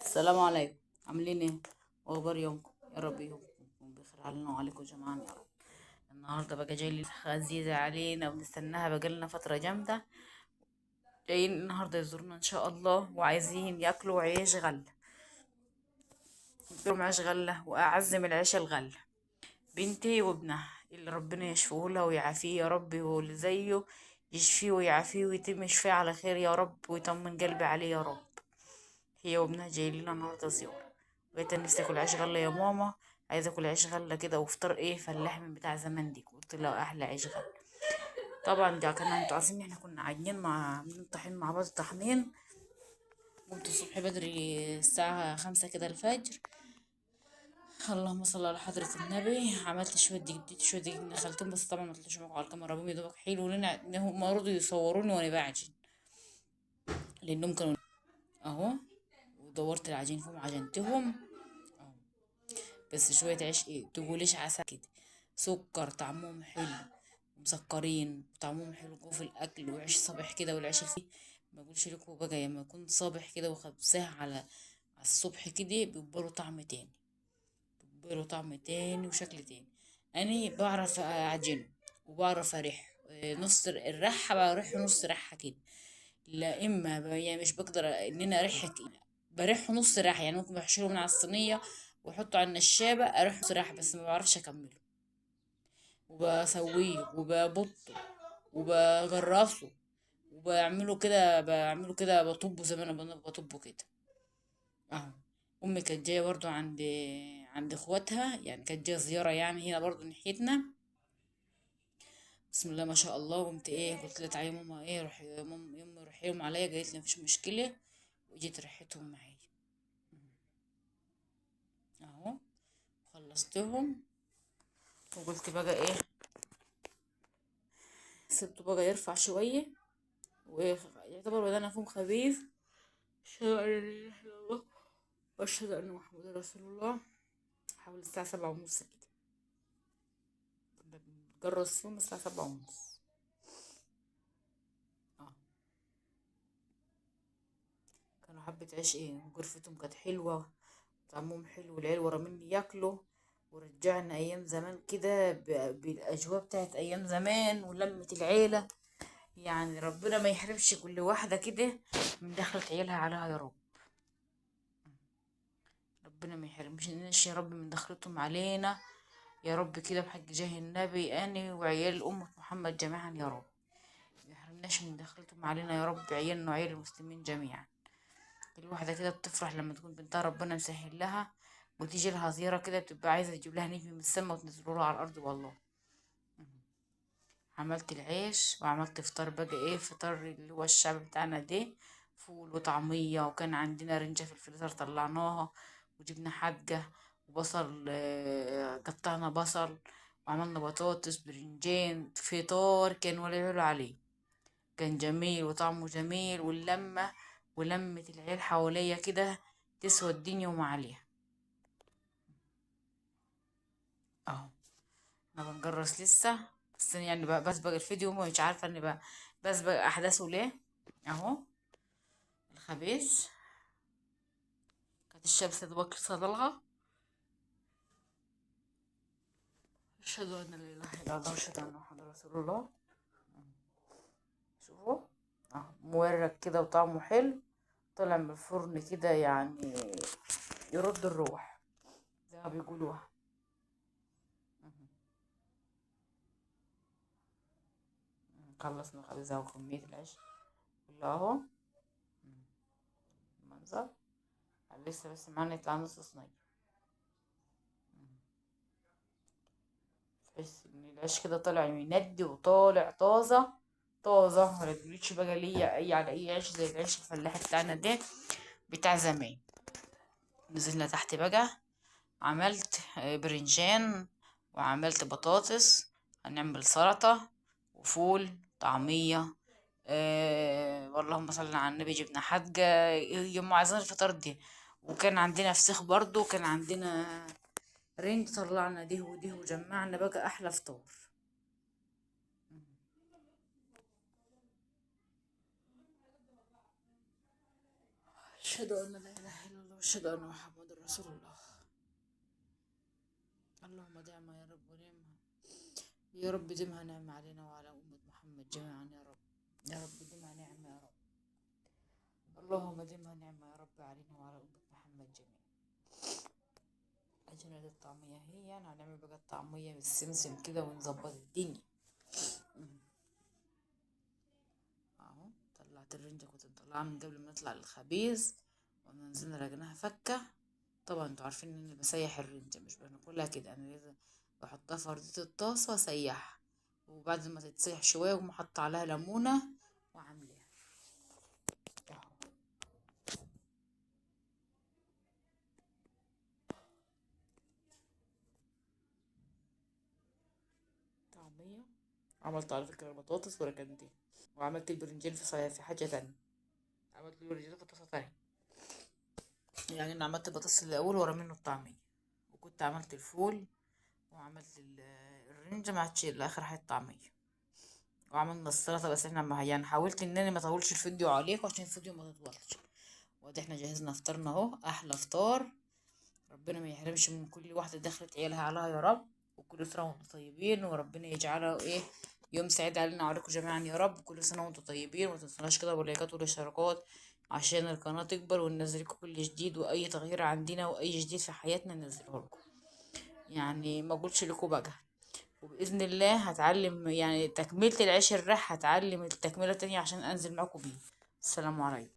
السلام عليكم. عاملين ايه واخبار يومكم؟ يا رب يومكم يكون بخير علينا وعليكم جميعا يا رب. النهارده بقى جاي لي عزيزة علينا وبنستناها بقالنا فترة جامدة. جايين النهارده يزورونا ان شاء الله وعايزين ياكلوا عيش غله. قلت لهم عيش غله واعز من العيش الغلة. بنتي وابنها اللي ربنا يشفيه لها ويعافيه يا رب، واللي زيه يشفيه ويعافيه ويتم شفاه على خير يا رب، ويطمن قلبي عليه يا رب. هي وابنها جايين لنا النهارده زيارة. بقيت نفسي اكل عيش غله يا ماما، عايزه اكل عيش غله كده وفطار ايه فلاح من بتاع زمان دي. قلت لها احلى عيش غله. طبعا ده كان انتوا عارفين ان احنا كنا عاجنين مع عاملين طحين مع بعض طحنين. قمت الصبح بدري الساعة 5 كده الفجر، اللهم صل على حضرة النبي. عملت شوية دقيق، شوية دقيق دخلتهم، بس طبعا ما طلعوش معاكم على الكاميرا، بهم يا دوبك حلو لنا هم رضوا يصوروني وانا بعجن لانهم كانوا اهو. ودورت العجين فيهم عجنتهم اهو. بس شوية عيش ايه تقوليش عسل كده، سكر، طعمهم حلو، مسكرين وطعمهم حلو جوه في الاكل. وعيش صبح كده، والعيش الفيه ما اقولش لكم بقى لما يكون صابح كده وخبزاه على الصبح كده بيبقى له طعم تاني، بيبقى له طعم تاني وشكل تاني. انا بعرف اعجنه وبعرف اريح نص الرحه، بريحه نص رحه كده، لا اما يعني مش بقدر ان انا اريح، بريحه نص رحه، يعني ممكن بحشره من على الصينية واحطه على النشابه اريحة نص رحه، بس ما بعرفش اكمله. وبسويه وببطه وبجرسه وبعمله كده، بعمله كده بطبه زي ما انا بطبه كده اهو. امي كانت جاية برضو عند اخواتها، يعني كانت جاية زيارة يعني هنا برضو ناحيتنا. بسم الله ما شاء الله. قمت ايه قلت لها تعالي يا ماما، ايه روحي يا ماما، يما روحي لهم عليا. قالت لي مفيش مشكلة، وجيت ريحتهم معايا اهو. خلصتهم وقلت بقى ايه سبته بقى يرفع شوية، ويعتبر بدانا فيهم خفيف. اشهد ان لا اله الا الله واشهد ان محمد رسول الله. حوالي الساعة 7:30 كده كنا بنجرس فيهم الساعة 7:30. كانوا حبه عيش ايه، غرفتهم كانت حلوة، طعمهم حلو، والعيال ورا مني ياكلوا. ورجعنا ايام زمان كده بالاجواء بتاعت ايام زمان ولمة العيلة. يعني ربنا ما يحرمش كل واحدة كده من دخلة عيالها عليها يا رب. ربنا ما يحرمش يا رب من دخلتهم علينا يا رب كده بحق جاه النبي، انا وعيال امة محمد جميعا يا رب. ما يحرمناش من دخلتهم علينا يا رب، عيالنا وعيال المسلمين جميعا. الواحدة كده بتفرح لما تكون بنتها ربنا مسهل لها وتيجي لها زيارة كده، بتبقى عايزة تجيب لها نجم من السما وتنزله لها على الأرض والله. عملت العيش وعملت فطار بقى ايه، فطار اللي هو الشعب بتاعنا ده، فول وطعمية، وكان عندنا رنجة في الفريزر طلعناها، وجبنا حدقة وبصل، قطعنا بصل وعملنا بطاطس برنجان. فطار كان ولا يعلو عليه، كان جميل وطعمه جميل، واللمة ولمة العيال حواليا كده تسوى الدنيا وما عليها اهو. انا بنجرس لسه، بس يعني بسبق الفيديو مش عارفه اني بسبق احداثه ليه اهو. الخبيز كانت الشمس دوبك لسه طالعه. اشهد ان لا اله الا الله واشهد ان محمد رسول الله. شوفوا اهو مورق كده وطعمه حلو، طلع من الفرن كده يعني يرد الروح زي ما بيقولوها. خلصنا خبزها وكمية العيش كلها اهو. المنظر لسه بس معانا يطلع نص صينية. تحس ان العيش كده طالع يندي وطالع طازة طازة، ما تقوليش بقى ليا اي على اي عيش زي العيش الفلاحي بتاعنا ده بتاع زمان. نزلنا تحت بقى، عملت برنجان وعملت بطاطس، هنعمل سلطة وفول طعمية، واللهم صل على النبي. جبنا حدقة يوم عايزين الفطار دي، وكان عندنا فسيخ برضو، وكان عندنا رنج، طلعنا ده وده وجمعنا بقى احلى فطار. أشهد أن لا إله إلا الله وأشهد أن محمد رسول الله. اللهم دعمها يا رب ونعمها يا رب، دمها نعمة علينا وعلى أمة محمد جميعا يا رب، يا رب دمها نعمة يا رب، اللهم دمها نعمة يا رب علينا وعلى أمة محمد جميعا. عجينة الطعمية هي يعني هنعمل بقى الطعمية بالسمسم كده ونظبط الدنيا اهو. طلعت الرنجة كنت مطلعها من قبل ما نطلع للخبيز، ونزلنا لقيناها فكة. طبعا انتوا عارفين ان انا بسيح الرنجة، مش بناكلها كده، انا لازم بحطها في ارضية الطاسة واسيحها، وبعد ما تتسيح شوية اقوم حاطة عليها ليمونة وعاملاها اهو. طعمية عملت على فكرة البطاطس وركنتها، وعملت البرنجان في حاجة تانية، عملت البرنجان في طاسة تانية. يعني انا عملت البطاطس الاول ورا منه الطعمية، وكنت عملت الفول وعملت الرنجة، ما عادش الا اخر حاجة الطعمية، وعملنا السلطة. بس احنا ما يعني حاولت ان انا ما اطولش الفيديو عليكم عشان الفيديو ما تطولش. وادي احنا جهزنا فطارنا اهو، احلى فطار، ربنا ما يحرمش من كل واحدة دخلت عيالها عليها يا رب، وكل سنة وانتم طيبين، وربنا يجعله ايه يوم سعيد علينا وعليكم جميعا يا رب. كل سنة وانتم طيبين، وما تنسوناش كده باللايكات والاشتراكات عشان القناة تكبر وننزل لكم كل جديد، واي تغيير عندنا واي جديد في حياتنا ننزله لكم. يعني ما اقولش لكم بقى، وباذن الله هتعلم يعني تكمله العيش الرح، هتعلم التكملة التانية عشان انزل معاكم بيه. السلام عليكم.